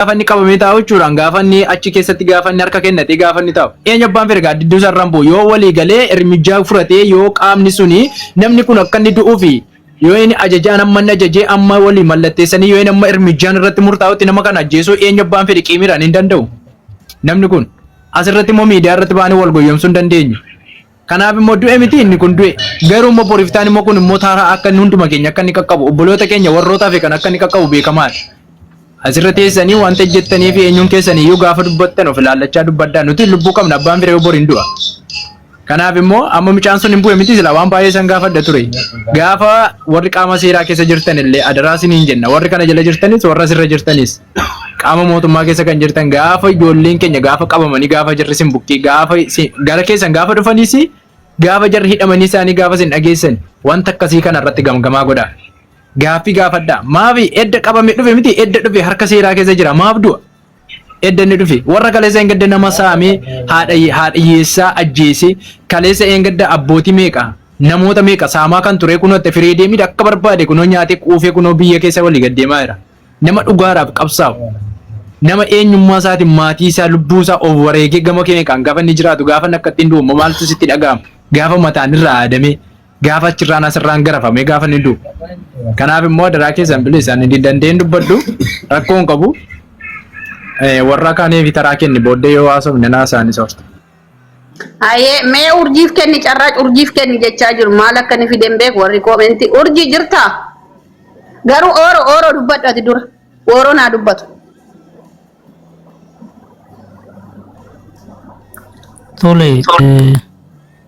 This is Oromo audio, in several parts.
Gaafa inni qabamee taa'u jechuudhaan gaafa inni achi keessatti gaafa inni harka kennatee gaafa inni taa'u eenyu abbaan fedhe gaaddidduu isarraan bu'u yoo walii galee irmijjaa fudhatee yoo qaamni suni namni kun akka inni du'uufi yoo inni ajajaan amma inni ajajee amma walii mallatteessanii yoo inni amma irmijjaan irratti murtaa'utti nama kana ajjeesuu eenyu abbaan fedhe qiimiidhaan hin danda'u namni kun asirratti immoo miidiyaa irratti ba'anii wal goyyomsuu hin dandeenyu. Kanaaf immoo du'e miti inni kun du'e. Garuu immoo boriftaan immoo kun immoo taaraa akka inni hunduma keenya akka inni qaqqabu obboloota keenya warroota hafe kan akka inni qaqqabu beekamaadha. Asirra teessanii wanta jettanii fi eenyuun keessanii iyyuu gaafa dubbattan of ilaallachaa dubbaddaa nuti lubbuu qabna abbaan firee bor hin du'a. Kanaaf immoo amma mucaan sun hin bu'e miti sila waan baay'ee san gaafadha ture. Gaafa warri qaama seeraa keessa jirtan illee adaraa isiniin jenna warri kana jala jirtanis warra asirra jirtanis qaama mootummaa keessa kan jirtan gaafa ijoolleen keenya gaafa qabamanii gaafa jarri isin bukkee gaafa gara keessan gaafa dhufaniis gaafa jarri hidhamanii isaanii gaafa isin dhageessan wanta akkasii kana irratti gamgamaa godhaa. Gaaffii gaafadhaa. Maafi edda qabame dhufe miti edda dhufe harka seeraa keessa jira maaf du'a? Edda inni dhufe warra kaleessa eengadda nama saamee haadha haadha hiyyeessaa ajjeesee kaleessa eengadda abbootii meeqa namoota meeqa saamaa kan ture kunoo itti firee deemii akka barbaade kunoo nyaatee quufee kunoo biyya keessa walii gad deemaa jira. Nama dhugaadhaaf qabsaa'u nama eenyummaa isaatiin maatii isaa lubbuu isaa of wareegee gama keeqaan gaafa inni jiraatu gaafa inni akka ittiin du'u maaltu sitti dhaga'ama gaafa mataan irraa aadamee gaafa achirraan asirraan garafamee gaafa inni du'u. Kanaaf immoo adaraa keessan bilisa ani dandeen dubbadhu rakkoo hin qabu. Warra kaaniif taraa kenni booddee yoo haasofne naa isaanii soorta. Hayyee mee urjiif kenni carraa urjiif kenni jechaa jiru maal akka inni fide hin beeku warri koomentii urjii jirtaa? Garuu ooro ooro dubbadhu ati dura ooro naa dubbatu. Tole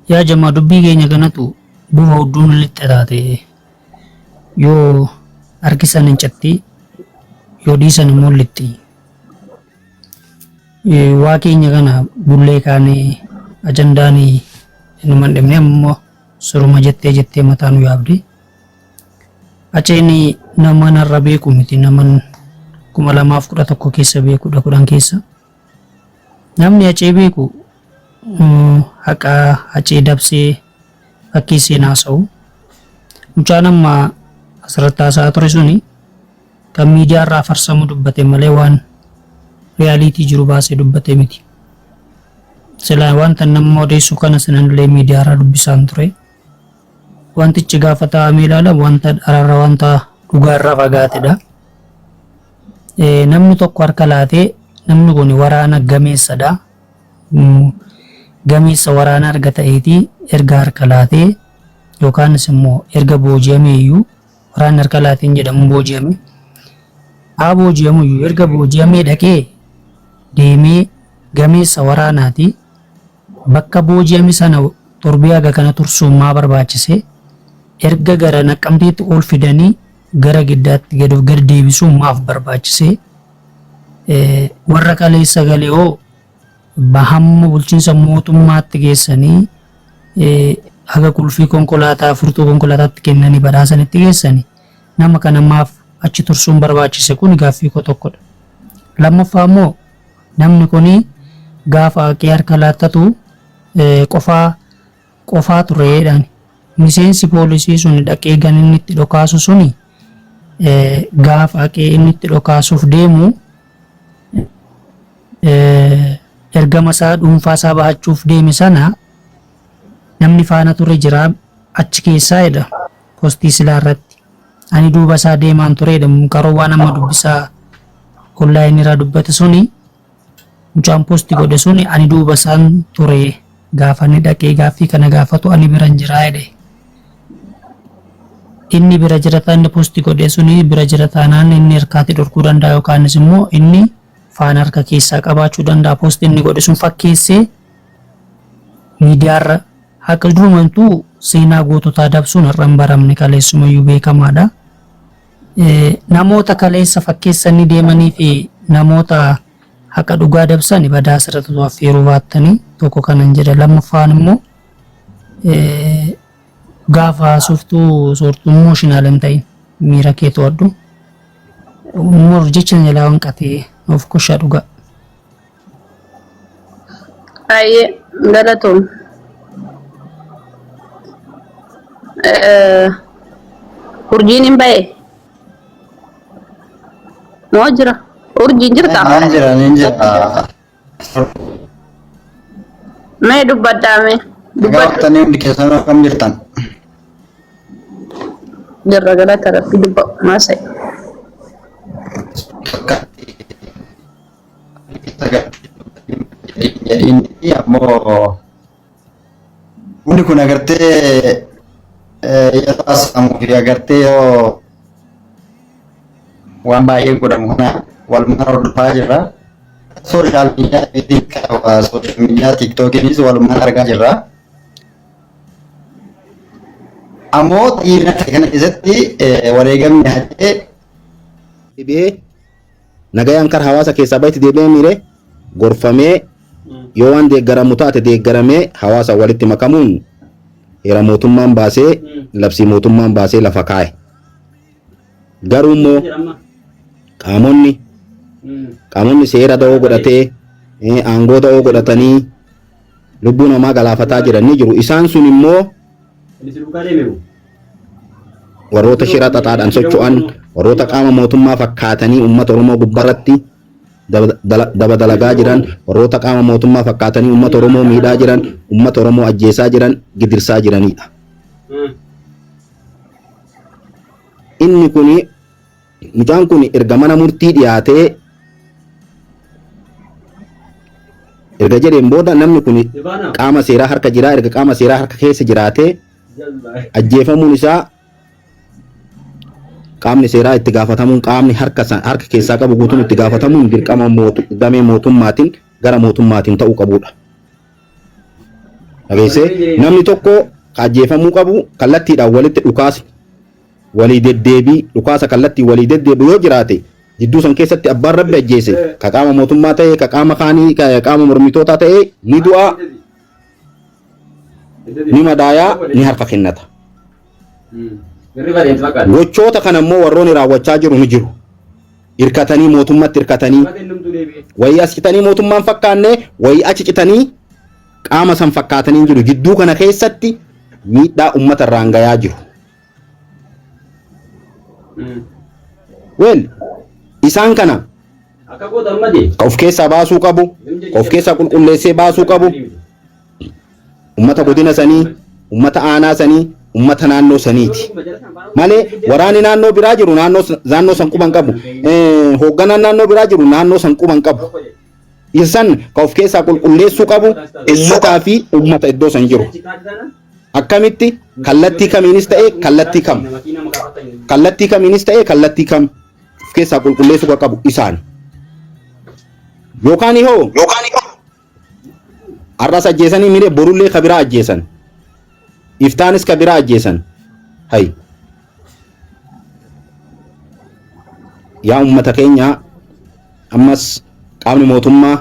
yaa jamaa dubbii keenya kanatu bufa hudduun lixxe taate yoo harkisan hin catti yoo dhiisan immoo lixxi. Waa keenya kana bullee kaanee ajandaan inuma hin dhibne ammoo suruma jettee jettee mataa nu yaabde. Aceen nama narra beeku miti naman 2011 keessa beekudha 10 keessa. Namni Acee beeku haqa Acee dabsee fakkeessee haasa'u. Mucaan amma asirratti haasa'aa ture suni kan miidiyaa irraa farsamu dubbate malee waan riyaaliitii jiru baasee dubbate miti. Silaa wanta nama odeessu kana sinanillee miidiyaa irraa dubbisaan ture. Wantichi gaafa taa'amee ilaalamu wanta dhararra wanta dhugaa irraa fagaatedha. Namni tokko harka laatee namni kun waraana gameessadha. Gameessa waraana erga ta'eetii erga harka laatee yookaanis immoo erga booji'amee iyyuu waraanni harka laateen jedhamu booji'ame. Haa booji'amu iyyuu erga booji'amee dhaqee deemee gameessa waraanaati. Bakka booji'ame sana torbee haga kana tursuun maa barbaachise? Erga gara Naqqamteetti ol fidanii gara Giddaatti gad of gad deebisuun maaf barbaachise? Warra kaleessa gale hoo hamma bulchiinsa mootummaatti geessanii haga qulfii konkolaataa furtuu konkolaataatti kennanii badhaasanitti geessanii nama kana maaf achi tursuun barbaachise? Kun gaaffii koo tokkodha. Lammaffaa immoo Namni kun gaafa haqee harka laattatu qofaa qofaa ture jedhan. Miseensi poolisii sun dhaqee gan inni itti dhokaasu suni gaafa haqee inni itti dhokaasuuf deemu ergama isaa dhuunfaa isaa bahachuuf deeme sana namni faana ture jira achi keessaa jedha postii silaa irratti. Ani duuba isaa deemaan tureedha. Qaroo waan amma dubbisaa online irraa dubbate suni mucaan posti godhe suni ani duuba isaan ture gaafa inni dhaqee gaaffii kana gaafatu ani biran jiraa jedhe. Inni bira jira inni posti godhe suni bira jira taanaan inni harkaatti dhorkuu danda'a yookaanis immoo inni faana harka keessaa qabaachuu danda'a posti inni godhe sun fakkeessee miidiyaarra Haqa durumantuu seenaa goototaa dabsuun har'a hin baramne kaleessumayyuu beekamaadha. Namoota kaleessa fakkeessanii deemanii fi namoota haqa dhugaa dabsan badaa asirratti otoo affeeruu baattanii tokko kanan jedha. Lammaffaan immoo gaafa haasoftuu soortuu emotional hin ta'in miira kee to'adhu. Umur jecha jalaa hanqatee of koshaa dhugaa. Hayyee galatoom. Urjiin hin ba'e. Moo jira? Urjiin jirtaa? Naan jira, niin jira. Mee dubbadhaa mee. Nagaa Dubbadhu. waftanii hundi keessanuu akkam jirtan? Jirra galata rabbi dubbadhu. Maasai. Jedhiin ammoo hundi kun agartee yeroo haasa'amuu fi agartee yoo waan baay'ee godhamu kana walumaan hordofaa jirra. Sooshaal miidiyaa sooshaal miidiyaa tiiktookiinis walumaan argaa jirra. Ammoo xiyyeeffannaa kana keessatti wareegamni hacee deebi'ee nagayaan kara hawaasa keessaa bahetti deebi'ee miire gorfamee yoo waan deeggaramu taate deeggaramee hawaasa walitti makamuun heera mootummaan baasee labsii mootummaan baasee lafa kaa'e. Garuu immoo qaamonni qaamonni seera da'oo godhatee aangoo da'oo godhatanii lubbuu namaa galaafataa jiran ni jiru. Isaan sun immoo warroota shira xaxaadhaan socho'an, warroota qaama mootummaa fakkaatanii uummata Oromoo gubbarratti daba dalagaa jiran, warroota qaama mootummaa fakkaatanii uummata Oromoo miidhaa jiran, uummata Oromoo ajjeesaa jiran, gidirsaa jiranidha. Inni kuni mucaan kun erga mana murtii dhiyaatee erga jedheen booda namni kun qaama seeraa harka jiraa, erga qaama seeraa harka keessa jiraatee ajjeefamuun isaa qaamni seeraa itti gaafatamuun, qaamni harka harka keessaa qabu guutuun itti gaafatamuun dirqama damee mootummaatiin gara mootummaatiin ta'uu qabudha. Dhageessee, namni tokko ajjeefamuu qabu kallattiidhaan walitti dhukaasni walii deddeebii, dhukaasa kallattii walii deddeebi'u yoo jiraate, jidduu san keessatti abbaan rabbi ajjeese, ka qaama mootummaa ta'e, ka qaama kaanii, ka qaama mormitootaa ta'e, ni du'a, ni madaayaa, ni harka kennata. Gochoota kana immoo warroonni raawwachaa jiru ni jiru. Hirkatanii mootummatti hirkatanii, wayii as citanii mootummaan fakkaanne, wayii achi citanii qaama san fakkaatanii jiru. Jidduu kana keessatti miidhaa uummata irraan gayaa jiru. Well, isaan kana ka of keessaa baasuu qabu, ka of keessaa qulqulleessee baasuu qabu, ummata godina sanii, ummata aanaa sanii, ummata naannoo saniiti. Malee waraanni naannoo biraa jiru naannoo san quban qabu. Hoogganaan naannoo biraa jiru naannoo san quban qabu. Isan ka of keessaa qulqulleessuu qabu ummataa fi ummata iddoo san jiru. Akkamitti, kallattii kamiinis ta'e kallattii kam, kallattii kamiinis ta'e kallattii kam, of keessaa qulqulleessuu kan qabu isaan. Yookaan ihoo har'as ajjeesanii miree borullee ka biraa ajjeesan. Iftaanis ka biraa ajjeesan. Hay. Yaa ummata keenya, ammas qaamni mootummaa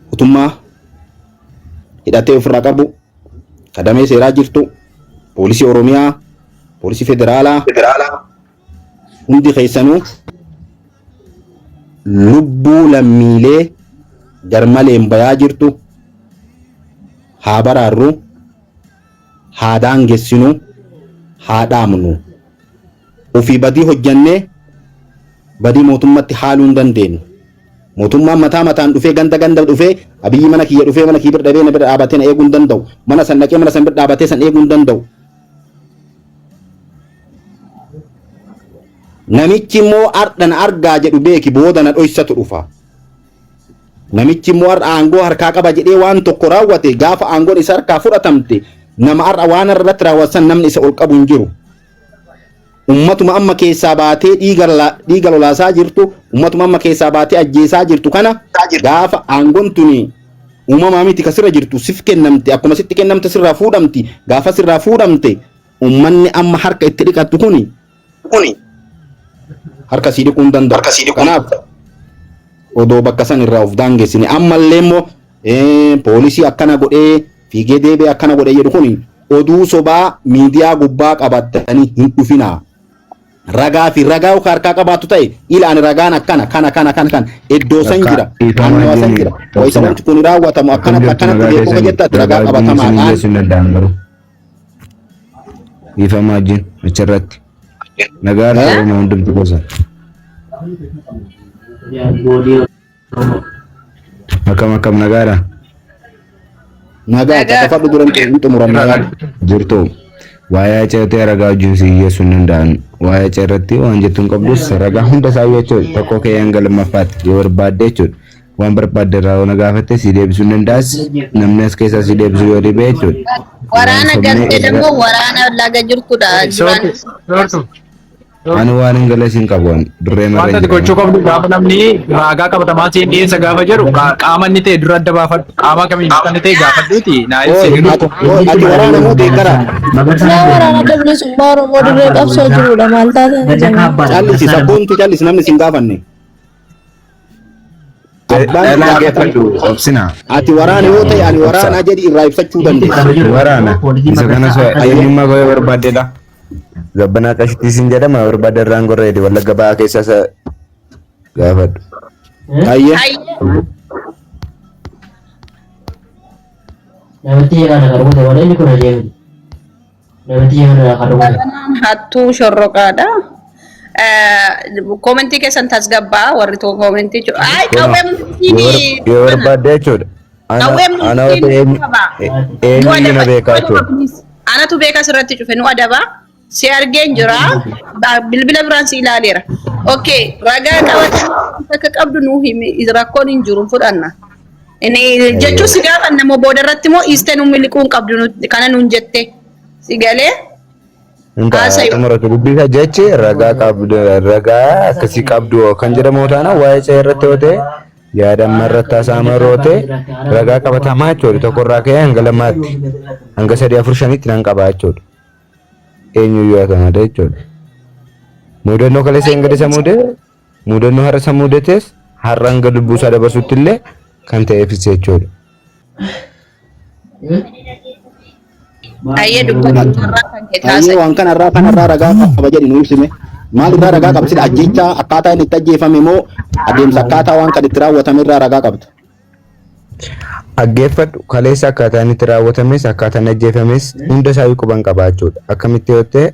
mootummaa hidhatee ofirraa qabu, kadamee seeraa jirtu, poolisii Oromiyaa, poolisii federaalaa, hundi keessanuu lubbuu lammiilee garmaleen bayaa jirtu haa baraarru, haa daangessinu, haa dhaamnu. Ofii badii hojjannee badii mootummatti haaluu hin dandeenyu. Mootummaan mataa mataan dhufee, ganda ganda dhufee, Abiyyi mana kiyya dhufee mana kiyya bira dhabee na bira dhaabatee na eeguu hin danda'u. Mana san dhaqee mana san bira dhaabatee san eeguu hin danda'u. Namichi immoo ardha na argaa jedhu beeki, booda na dhoysatu dhufa. Namichi immoo har'a aangoo harkaa qaba jedhee waan tokko raawwate, gaafa aangoon isa harkaa fudhatamte, nama har'a waan har'a irratti raawwatan namni isa ol qabu hin jiru. Ummatuma amma keessaa baatee dhiiga lolaasaa jirtu, ummatuma amma keessaa baatee ajjeesaa jirtu kana, gaafa aangoon tuni uumamaa miti kasirra jirtu, sif kennamte, akkuma sitti kennamte sirraa fuudhamti. Gaafa sirraa fuudhamte, ummanni amma harka itti dhiqattu kuni harka sii dhiquu hin danda'u. Kanaaf odoo bakka san irraa of daangessine. Ammallee immoo poolisii akkana godhee fiigee deebi'ee akkana godhee jedhu kuni oduu sobaa miidiyaa gubbaa qabatanii hin dhufinaa. Ragaa fi ragaa yookaan harkaa qabaattu ta'e, ila ani ragaan akkana kana kana kana kana iddoo san Bakka jira, dhiifamaa naannoo san jiru jira, wayisa wanti kun raawwatamu akkam akkanatti jirtu, akkanatti nagaa beekuu keessanii? jetta ragaa Ragaa wajjin isinii qabatamaadhaan. geessuu hin danda'an, garuu dhiifamaa wajjin achirratti nagaa harka Oromoo hundumti gosa. Akkam akkam nagaadha. Nagaa Nagaa. caqafadhu duran hin xumuramne yaadu. Jirtu. Waa'ee aceetee ragaa wajjin si hiyyeessuu hin danda'an. Waa'ee acee irratti waan jettu hin qabdus ragaa hunda isaa jechuudha. Tokko kee hanga lammaffaatti yoo barbaadde jechuudha. Waan barbaadde irraa yoo na gaafatte si deebisuu hin danda'as. Namni as keessaa si deebisuu yoo dhibe jechuudha. Waraana Waan galtee sobnee ደግሞ waraana laga jirtudha. Soortu, soortu. Ani waan hin galee siin qabu ani. Dirree marra Wanta hin ati gochuu jiran. qabdu gaafa namni raagaa qabatamaa siin dhiyeessa gaafa jedhu qaama inni ta'e dura adda baafadhu. Qaama kamiin akka inni ta'e gaafadhuuti naa ibsi. Oi, ati waraana moo deeggara? Yaa waraana adda bilisummaa Oromoo dirree qabsoo jirudha maal taatanii jenna. Callisi sabboontu callisi namni sin gaafanne. Abbaan si Dhalaa gaafatan. geeffadhu obsina. Ati waraana yoo ta'e ani waraana jedhi irraa ibsachuu dandeessa. Waraana. Isa kana so eenyummaa koo yoo barbaaddeedha. Zabbanaa qashitii siin jedhama yoo barbaadde irraan gorreedi wallagga ba'aa keessa isa gaafadhu. Hayyee. Hayyee. Namitti kana kan rukute malee inni kun ajjeefame. Namitti kana kan rukute. Waraanaan hattuu shorroqaadha. Koomentii keessan tasgabbaa warri tokko koomentii jiru. Ay qawwee murtiin Yoo barbaadde jechuudha. Ana qawwee ana yoo ta'e murtiin qaba. Nu eenyuyyuu na adaba. beekaa jechuudha. Anatu beeka sirratti cufe nu adaba. Si argeen jira. Bilbila biraan si ilaaleera. Okay, ragaa qabatan akka qabdu nu himi rakkoon hin jiru fudhanna. Inni jechuun si gaafanna moo booda irratti moo dhiistee nu miliquu hin qabdu kana nuun jette. Si galee? Inta Haasa'i. xumuratu dubbisa jechi ragaa qabdu ragaa akkasii qabdu kan jedhamu taana waa'ee ce'ee irratti yoo ta'e yaada amma irratti haasa'amu yeroo ta'e ragaa qabatamaa jechuudha tokko irraa ka'ee hanga lamaatti hanga sadii afur shanitti nan qaba jechuudha. Eenyuyyuu haa ta'u malee jechuudha. Mudannoo kaleessa hin gadi isa mudee mudannoo har'a isa mudates har'a hanga lubbuu isaa dabarsutti illee kan ta'eefis jechuudha. Hayyee dubbatu carraa kan kee Hayyee taasise. waan kanarraa kanarraa ragaa qaba jedhi nu ibsime. Maal irraa ragaa qabdi? Ajjechaa akkaataa inni itti ajjeefame moo adeemsa akkaataa waan kan itti raawwatame irraa ragaa qabda? Dhaggeeffadhu kaleessa akkaataa inni itti raawwatames akkaataa inni ajjeefames hunda isaa quban qaba jechuudha. Akkamitti yoo ta'e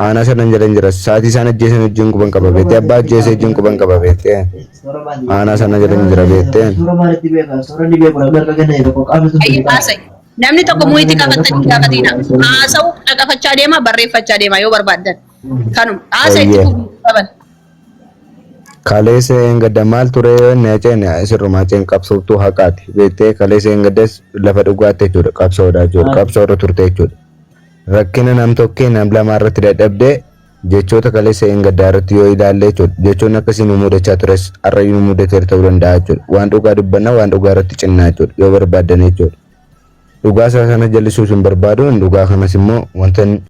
aanaa sadan jalan jira sa'aatii isaan ajjeesan wajjin quban qaba beektee abbaa ajjeese wajjin quban qaba beektee aanaa sana jalan jira beektee. Suura maalitti beeka? Suura ni beeku namni harka kennate tokko qaamni sun Hayyee haasa'i. Namni tokko muyitii qabatanii gaafatina. Haasa'u dhaqafachaa deema barreeffachaa deema yoo barbaaddan. Kanuma haasa itti Hayyee. fufuu qaban. Kaleessa eengadda maal ture yoo inni aceen sirrumaa aceen qabsooftuu haqaati beektee kaleessa eengaddas lafa dhugaatte jechuudha qabsoodha jechuudha qabsoo irra turte jechuudha. Rakkina nam tokkee nam lamaa irratti dadhabdee jechoota kaleessa eengaddaa irratti yoo ilaalle jechuudha jechoonni akkasii nu mudachaa tures har'ayyuu nu mudateera ta'uu danda'a jechuudha waan dhugaa dubbanna waan dhugaa irratti cinnaa jechuudha yoo barbaaddan jechuudha. Dhugaa isaa sana jallisuus hin barbaadu dhugaa kanas immoo wanta